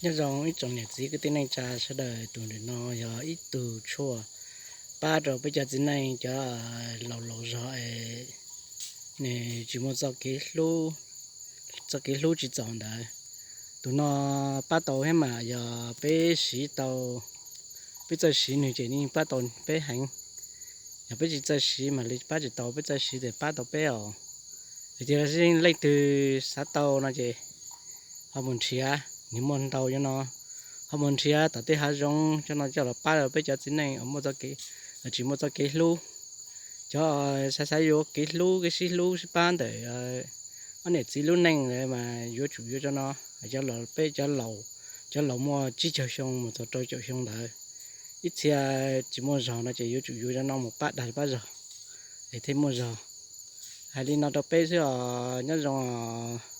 Nyob zoo ib tsoom niam txiv kwv tij neej tsa sawv daws, tus ntawm no yog ib tug tshuaj pab rau peb cov txiv neej cov laus laus zog es nws tsis muaj txoj kev hlub, txoj kev hlub tsis txaus ntawd. Tus no pab tau thiab mas yog peb siv tau, peb txawj siv nws ces nws pab tau peb heev. Yog peb tsis txawj siv mas li pab tsis tau, peb txawj siv ces pab tau peb os. Vim tias leej twg xav tau no ces ho mus nrhiav, nws muaj ntau cov no. Ho mus nrhiav tom tej hav zoov cov no coj los pab rau peb cov txiv neej uas muaj txoj kev, tsis muaj txoj kev hlub. Cov xav xav yuav kev hlub, kev sib hlub sib pab ntawm ob niam txiv lub neej mas yuav tsum yuav cov no. Cov laus, peb cov laus, cov laus muaj tsib caug xyoo mus txog rau caum xyoo ntawd, ib txhia tsis muaj zog no ces yuav tsum yuav cov no mus pab dag pab zog es thiaj muaj zog. Hais li no rau peb xwb os, nyob zoo os.